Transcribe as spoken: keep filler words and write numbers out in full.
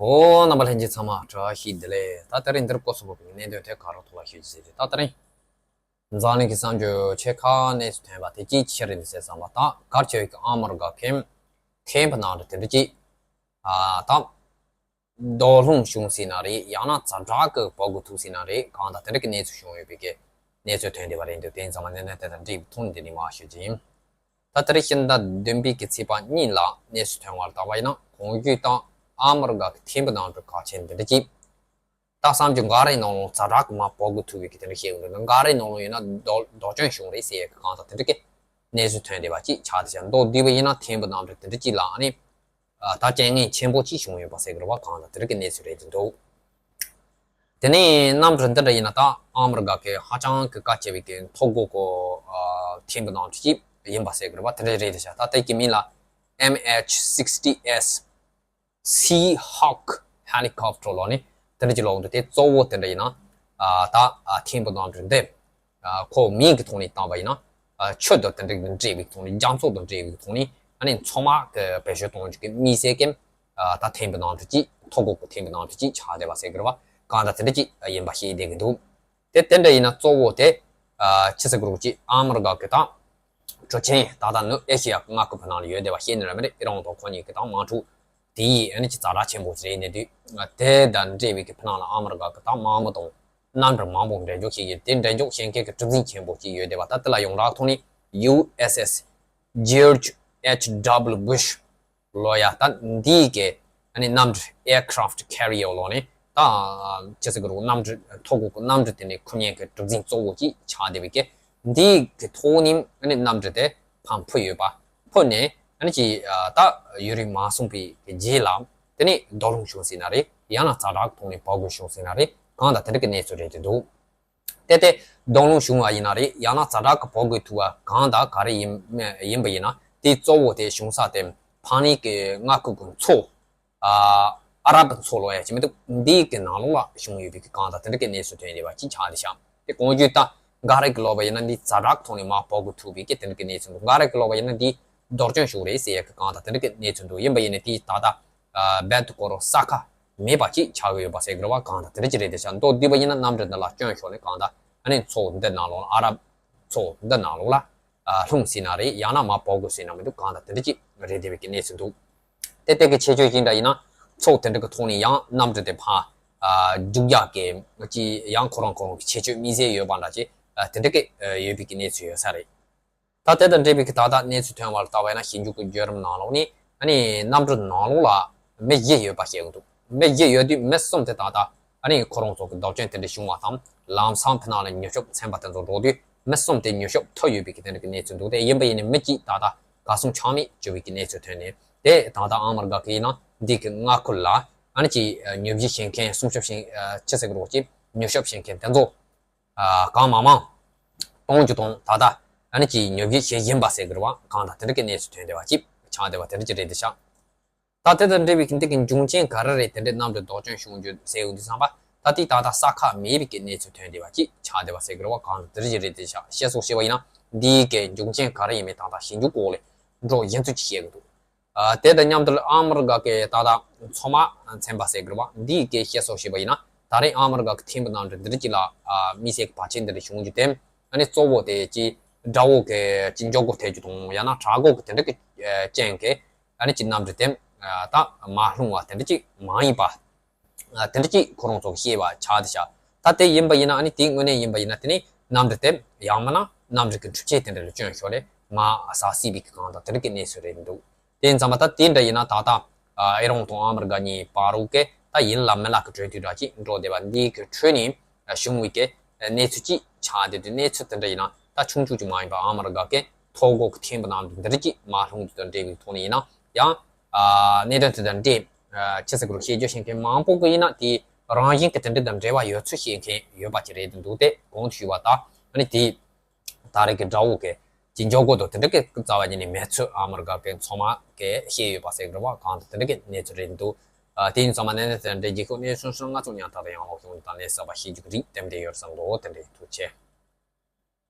ཨོ། རྣམ་པ་ལྷན་རྒྱས་ཚང་མ་བཀྲ་ཤིས་བདེ་ལེགས། ད་དེ་རིང་འདིར་སྐོར་སོགས་ཀྱི་གནད་དོན་ཐད་ཀར་ཐོག་ལ་ཞུ་རྒྱུ་ཟེར་ཏེ། ད་དེ་རིང་འཛམ་གླིང་གི་གསར་འགྱུར་ཆེ་ཁག་གནས་སུ་ཐོན་པ་དེ་གཅིག་ཅི་རེད་ཟེར་བསམ་པ། ད་གལ་ཆེ་བའི་ཨ་མི་རི་ཀ་གི་ཐེམ་བུ་གནམ་གྲུ་དེ་འདྲ་གཅིག་ཨ་ད་རྡོ་ལུང་བྱུང་ཟེར་ན་རེད། ཡང་ན་ཛ་དྲག་གི་བབས་དགོས་ཐུག་ཟེར་ན་རེད། གང་ལྟར་དེ་འདྲ་གི་གནས་ཚུལ་བྱུང་ཡོད་པའི་གི་གནས་ཚུལ་ཐོན་བསྡད་པ་རེད་འདུག་དེ་ཡིན་ཙང་མ་གནད་དོན་དེ་དང་འབྲེལ་བའི་ཐོག་ནས་འདི་ནས་མར་ཞུ་རྒྱུ་ཡིན། ད་དེ་རིང་ཕྱི་ཟླ་བདུན་པའི་གི་ཚེས་པ་གཉིས་ལ་གནས་ཚུལ་ཐོན་པར་བལྟས་པ་ཡིན་ན། གོང་ཞུས་ལྟར་ཨ་མི་རི་ཀ་གི་ཐེམ་བུ་གནམ་གྲུ་གལ་ཆེན་འདི་འདྲ་གཅིག་ད་བསམ་རྒྱུ་འགའ་རེའི་ནང་ལོགས་ཛ་དྲག་གི་མར་བབས་དགོས་ཐུག་པའི་གི་དེ་འདྲ་བཤད་ཡོང་དུས། འགའ་རེའི་ནང་ལོགས་ཡིན་ན་རྡོ་རྡོ་སྐྱོན་བྱུང་རེད་ཟེར་ཡས་གི་གང་ལྟར་དེ་འདྲ་གི་གནས་ཚུལ་ཐོན་བསྡད་པ་གཅིག་ཆགས་བསྡད་ཤག་མདོར་བསྡུས་པ་ཡིན་ན་ཐེམ་བུ་གནམ་གྲུ་དེ་འདྲ་གཅིག་ལ་ཨ་ནི་ཨ་ད་རྐྱེན་ངན་ཆེན་པོ་གཅིག་བྱུང་ཡོད་པ་ཟེར་གི་རེད་པ། གང་ལྟར་དེ་འདྲ་གི་གནས་ཚུལ་རེད་འདུག་དེ་ནས་གནམ་གྲུ་འདི་འདྲ་ཡིན་ན་ད་ཨ་མི་རི་ཀ་གི་ཧ་ཅང་གི་གལ་ཆེ་བའི་གི་མཐོ་སྒོ་གི་ཨ་ཐེམ་བུ་གནམ་གྲུ་གཅིག་ཡིན་པ་ཟེར་གི་རེད་པ། དེ་འདྲ་རེད་ཤག་ད་དེ་གི་མིང་ལ་M H sixty S Seahawk helicopter ལབ་ནས་དེ་འདྲ་ཅིག་ལབ་འདུག་དེ་གཙོ་བོ་དེ་འདྲ་ཡིན་ན་ཨ་ད་ཨ་ཐེམ་བུ་གནམ་གྲུ་འདི་ཨ་ཁོ་མིང་གི་ཐོག་ནས་བཏང་བ་ཡིན་ན་ཨ་ཆུ་དང་དེ་འདྲ་དང་འབྲེལ་བའི་ཐོག་ནས། རྒྱ་མཚོ་དང་འབྲེལ་བའི་ཐོག་ནས་ཨ་ནི་མཚོ་དམག་གི་བེད་སྤྱོད་གཏོང་རྒྱུ་གི་དམིགས་བསལ་གྱི་ཨ་ད་ཐེམ་བུ་གནམ་གྲུ་གཅིག་མཐོ་སྒོ་གི་ཐེམ་བུ་གནམ་གྲུ་གཅིག་ཆགས་བསྡད་པ་ཟེར་གི་རེད་པ། གང་ལྟར་དེ་འདྲ་གཅིག་ཡིན་པ་ཤེས་བསྡད་ཀྱི་འདུག་དེ་དེ་འདྲ་ཡིན་ན་གཙོ་བོ་དེ་ཨ་ཆི་ཟེར་གི་རེད་པ། གཅིག་ཨ་མི་རི་ཀ་གི་ད་གྲུ་ཆེན་ད་ལྟ་ནུབ་ཨེ་ཤི་ཡ་གི་མངའ་ཁུལ་ཕུ་ནང་ལ་ཡོད་བསྡད་པ་ཤེས་ནི་རེད་མི་རེད། ཨི་རན་དང་ཁོ་གཉིས་ཀྱི་ད་དམག་འཁྲུག་དེ་ཡིས་ཨ་ནི་ཅིག་ཛ་དྲག་ཆེན་པོ་ཞིག་རེད་ནས་དུས། དེ་དང་འབྲེལ་བའི་གི་ཕུ་ནང་ལ་ཨ་མི་རི་ཀ་གི་ད་དམག་མི་དང་གནམ་གྲུ་མང་པོ་འགྲེམས་འཇོག་བྱེད་ཀྱི་རེད། དེ་འགྲེམས་འཇོག་བྱེད་མཁན་གྱི་གྲུ་གཟིངས་ཆེན་པོ་ཅིག་ཡོད་བསྡད་པ། ད་དེ་ལ་ཡོངས་གྲགས་ཐོག་ནས་ཡུ་ཨེས་ཨེས་George H W Bush ལབ་ཡ། ད་འདིའི་གི་ཨ་ནི་གནམ་གྲུ་aircraft carrier ལབ་ནས་ད་ཅི་ཟེར་གི་རེད། གནམ་གྲུ་མཐོ་སྒོ་གི་གནམ་གྲུ་དེ་ནས་འཁུར་མཁན་གྱི་གྲུ་གཟིངས་གཙོ་བོ་ཅིག་ཆགས་བསྡད་པའི་གི་འདིའི་གི་ཐོག་ནས་ཨ་ནི་གནམ་གྲུ་དེ་ཕར་འཕུར་ཡོད་པ། འཕུར་ནས་ཨ་ནི་ཅིག་ཨ་ད་ཡུན་རིང་མ་སོང་བའི་གི་རྗེས་ལ་དེ་ནས་རྡོ་ལུང་བྱུང་ཟེར་ན་རེད། ཡང་ན་ཛ་དྲག་ཐོག་ནས་བབས་དགོས་བྱུང་ཟེར་ན་རེད། གང་ལྟར་དེ་འདྲ་གི་གནས་ཚུལ་རེད་དེ་འདུག་དེ་དེ་རྡོ་ལུང་བྱུང་བ་ཡིན་ན་རེད། ཡང་ན་ཛ་དྲག་གི་བབས་དགོས་ཐུག་པ་གང་དང་ག་རེ་ཡིན་ཡིན་པ་ཡིན་ན། དེའི་གཙོ་བོ་དེ་བྱུང་ས་དེ་ཕ་ནི་གི་མངའ་ཁུལ་གྱི་མཚོ། ཨ་ཨ་རབ་མཚོ་ལབ་ཡ་ཅིག་མི་འདུག་འདིའི་གི་ནང་ལོགས་ལ་བྱུང་ཡོད་པའི་གི་གང་དང་དེ་འདྲ་གི་གནས་ཚུལ་ཐོན་ཡོད་པ་ཅིག་ཆགས་བསྡད་ཤག་དེ་གོང་ཞུས་ལྟར་འགའ་རེ་གི་ལབ་པ་ཡིན་ན་འདི་ཛ་དྲག་ཐོག་ནས་མར་བབས་དགོས་ཐུག་པའི་གི་དེ་འདྲ་གི་གནས་ཚུལ་འདུག་འགའ་རེ་གི་ལབ་པ་ཡིན་ན་འདི་རྡོ་སྐྱོན་བྱུང་རེད་ཟེར་ཡ་གི་གང་དང་དེ་འདྲ་གི་གནས་ཚུལ་འདུག་ཡིན་པ་ཡིན་ན་དེ་ད་ལྟ་ཨ་རྦད་དེ་ཁོ་རང་ས་ཁ་མེད་པ་ཅིག་ཆགས་ཀྱི་ཡོད་པ་ཟེར་གི་རེད་པ། གང་དང་དེ་འདྲ་ཅིག་རེད་བསྡད་ཤག་མདོར་བསྡུས་པ་ཡིན་ན་གནམ་གྲུ་འདི་ལ་སྐྱོན་ཤོར་ནས་གང་དང་ཨ་ནི་མཚོ་འདི་ནང་ལོགས་ལ་ཨ་རབ་མཚོ་འདི་ནང་ལོགས་ལ་ཨ་ལྷུང་ཟེར་ན་རེད། ཡང་ན་མར་བབས་དགོས་ཟེར་ན་མི་འདུག་གང་དང་དེ་འདྲ་ཅིག་རེད་བསྡད་པའི་གི་གནས་ཚུལ་འདུག་དེ་དེ་གི་ཁྱད་ཆོས་ཅི་འདྲ་ཡིན་ན། མཚོ་དེ་འདྲ་གི་ཐོག་ནས་ཡང་གནམ་གྲུ་དེ་ཕར་ཨ་རྒྱུག་ཡག་གི་ཅི་ཡང་ཁོ་རང་ཁོ་རང་གི་ཁྱད་ཆོས་དམིགས་བསལ་ཡོད་པ་འདྲ་ཅིག་ཨ་དེ་འདྲ་གི་ཨ་ཡོད་པའི་གི་གནས་ཚུལ་ཡོད་ས་རེད། ད་དེ་དང་འབྲེལ་བའི་གི་ད་ལྟ་གནས་ཚུལ་ཐོན་པར་ལྟ་བས་ན་ཞིབ་འཇུག་གི་བརྒྱུད་རིམ་ནང་ལོགས་ནས་ཨ་ནི་གནམ་གྲུ་ནང་ལོགས་ལ་མི་བཞི་ཡོད་པ་བཤད་ཀྱི་འདུག་མི་བཞི་ཡོད་དུས་མི་གསུམ་དེ་ད་ལྟ་ཨ་ནི་ཁོ་རང་ཚོ་གི་རྡོ་སྐྱོན་དེ་འདྲ་བྱུང་བ་དང་ལམ་སང་ཕི་ནང་ལ་མྱུར་སྐྱོབ་ཚན་པ་དེ་ཚོ་འགྲོ་དུས་མི་གསུམ་དེ་མྱུར་སྐྱོབ་ཐུབ་ཡོད་པའི་གི་དེ་འདྲ་གི་གནས་ཚུལ་འདུག་དེ་ཡིན་པ་ཡིན་ནའི་མི་གཅིག་ད་ལྟ་གར་སོང་ཆ་མེད་བྱུང་བའི་གི་གནས་ཚུལ་ཐོན་ནས། དེ་ད་ལྟ་ཨ་མ་རི་ཀ་གི་ཡིན་ན་འདི་གི་མངའ་ཁུལ་ལ་ཨ་ནི་ཅི་མྱུར་བཞི་བྱེད་མཁན་སྲུང་སྐྱོབ་བྱེད་ཅི་ཟེར་གི་རོགས་ཀྱི་མྱུར་སྐྱོབ་བྱེད་མཁན་དེ་ཚོ་ཨ་གང་མང་མང་གཏོང་རྒྱུ་དང་། ད་ལྟ་ཨ་ནི་ཅིག་ཉོ་སྒྱུ་བྱེད་བཞིན་པ་ཟེར་གི་རེད་བ། གང་དང་དེ་འདྲ་གི་གནས་ཚུལ་ཐོན་བསྡད་པ་ཅིག་ཆགས་བསྡད་པ་དེ་འདྲ་ཅིག་རེད་འདི་ཤག་ད་དེ་དང་འབྲེལ་བའི་འདི་གི་འབྱུང་རྐྱེན་ག་རེ་རེད། དེ་འདྲའི་གནམ་གྲུ་རྡོག་ཅན་བྱུང་རྒྱུ་ཟེར་ཡོང་དུས་ཙམ་པ་ད་ལྟའི་ད་ལྟ་ས་ཁ་མེད་པའི་གི་གནས་ཚུལ་ཐོན་བསྡད་པ་ཅིག་ཆགས་བསྡད་པ་ཟེར་གི་རེད་བ། གང་དང་དེ་འདྲ་ཅིག་རེད་འདི་ཤག་བཤད་སོགས་བྱས་པ་ཡིན་ན་འདིའི་གི་འབྱུང་རྐྱེན་ག་རེ་ཡིན་མིན་ད་ལྟ་ཞིབ་འཇུག་སྐོར་ལས་འགྲོ་ཡིན་ཚུལ་ཅིག་བཤད་གི་འདུག་ཨ་དེ་དང་མཉམ་དུ་ཨ་མ་རི་ཀ་གི་ད་ལྟ་མཚོ་དམག་ཚན་པ་ཟེར་གི་རེད་བ། འདིའི་སྐད་བཤད་སོགས་བྱས་པ་ཡིན་ན་ད་རེས་ཨ་མ་རི་ཀ་གི་ཐེམ་བུ་གནམ་གྲུ་འདི་འདྲ་ཅིག་ལ་ཨ་དམིགས་བསལ་གྱི་བར་ཆད་འདི་འདྲ་བྱུང་རྒྱུ་དེ་ཨ་ནི་གཙོ་བོ་དེ་ཅིག་དགྲ་བོ་གི་ཅིག་མགྱོགས་པོ་ཐེབས་རྒྱུ་དང་ཡང་ན་དྲག་འགུལ་གི་དེ་འདྲ་གི་ཨ་རྐྱེན་གྱིས་ཨ་ནི་ཅིག་གནམ་གྲུ་དེ་ཨ་ད་མར་ལྷུང་བ་དེ་འདྲ་ཅིག་མ་ཡིན་པ། ཨ་དེ་འདྲ་ཅིག་ཁོ་རང་ཚོ་གིས་བཤད་པ་ཆགས་བསྡད་ཤག་ད་དེ་ཡིན་པ་ཡིན་ན་ཨ་ནི་དེའི་དངོས་གནས་ཡིན་པ་ཡིན་ན་དེ་ནི་གནམ་གྲུ་དེ་ཡང་མིན་ན་གནམ་གྲུ་གི་འཕྲུལ་ཆས་དེ་འདྲ་ལ་སྐྱོན་ཤོར་ནས་མར་ཟག་སྲིད་པའི་གི་གང་དང་དེ་འདྲ་གི་གནས་ཚུལ་རེད་འདུག་དེ་ཡིན་ཙམ་པ་ད་དེ་འདྲ་ཡིན་ན་ད་ལྟ་ཨ་ཨི་རན་དང་ཨ་མི་རི་ཀ་གཉིས་བར་དུ་གི་ད་ཡིན་ལ་མིན་ལ་གི་གྲོས་མཐུན་འདྲ་ཅིག་འགྲོ་བསྡད་པ་འདིའི་གི་ཁྲོད་ནས་བྱུང་བའི་གི་གནས་ཚུལ་ཅིག་ཆགས་བསྡད་དུས་གནས་ཚུལ་དེ་འདྲ་ཡིན་ན་ད་ཆུང་ཆུང་ཅིག་མ་ཡིན་པ་ཨ་མི་རི་ཀ་གི་མཐོ་སྒོ་གི་ཐེམ་བུ་གནམ་གྲུ་འདི་འདྲ་ཅིག་མར་ལྷུང་རྒྱུ་དང་འབྲེལ་བའི་ཐོག་ནས་ཡིན་ན་ཡང་ཨ་གནད་དོན་དེ་དང་འབྲེལ། ཨ་ཅི་ཟེར་དགོས་རེད། བཤད་རྒྱུ་བཤད་མཁན་མང་པོ་གི་ཡིན་ན་དེ་རང་བཞིན་གྱི་དེ་འདྲ་དང་འབྲེལ་བ་ཡོད་ཚུལ་བཤད་མཁན་ཡོད་པ་ཅིག་རེད་འདུག་དེ་གོང་དུ་ཞུས་པ་ལྟར་ཨ་ནི་དེ་ད་རེས་ཀྱི་དགྲ་བོ་གི་ཅིག་མགྱོགས་པོ་དང་དེ་འདྲ་གི་རྩ་བ་ཉིད་ནས་མེད་ཚུལ་ཨ་མ་རི་ཀ་གི་མཚོ་དམག་གིས་བཤད་ཡོད་པ་ཟེར་གི་རེད་བ། གང་དང་དེ་འདྲ་གི་གནས་ཚུལ་རེད་འདུག་ཨ་དེ་ཡིན་ཙང་མ་གནད་དོན་དེ་འདྲ་རྒྱལ་ཁབ་གནས་ཚུལ་སོགས་ང་ཚོ་ཉམ་ཐག་ཏུ་ཡང་ལོག་ཡོང་དང་གནས་ཚུལ་གསར་པ་ཤེས་རྒྱུ་གི་རིགས་ཏན་ཏན་ཡོད་བསམ་འདུག་དེ་འདྲ་ཐུགས་རྗེ་ཆེ།